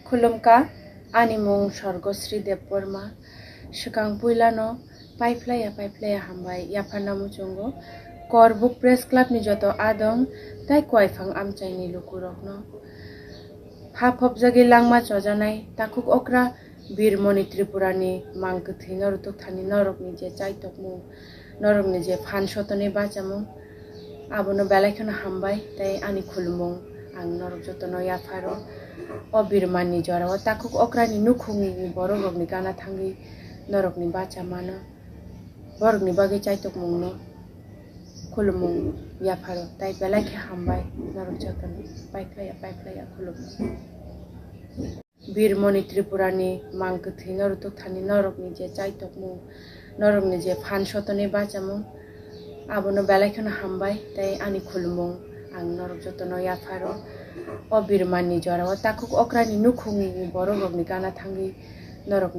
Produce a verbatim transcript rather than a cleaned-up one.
Khulumkha, ani mung Sorgosri Debbarma. Swkang puilano paiphlaiya paiphlaiya hambai yapharna muchungo. Korbuk Press Club ni joto adong tai koiphang amchaini lukurokno. Pha phobjagwi langma chojanai takhuk okra Birmoni Tripurani mang kwthwino rwtwkthani norokni je chaitokmung, norokni je phan sotoni bachamung, abono belai kheno hambai tei ani khulumung ang norok jotono yapharo. O Birmani jorao takhuk okrani nukhungni borokrokni gana thangwi norokni bachamano, borokni bagwi chaitokmungno khulumung yapharo tei belai khe hambai norok jotono paiphlaiya paiphlaiya khulumung. Birmoni Tripurani mang kwthwino rwtwkthani norokni je chaitokmung, norokni je phan sotoni bachamung, abono belai kheno hambai tei ani khulumung ang norok jotono yapharo. O Birmani jorao takhuk okrani nukhungni borokrokni gana thangwi norokni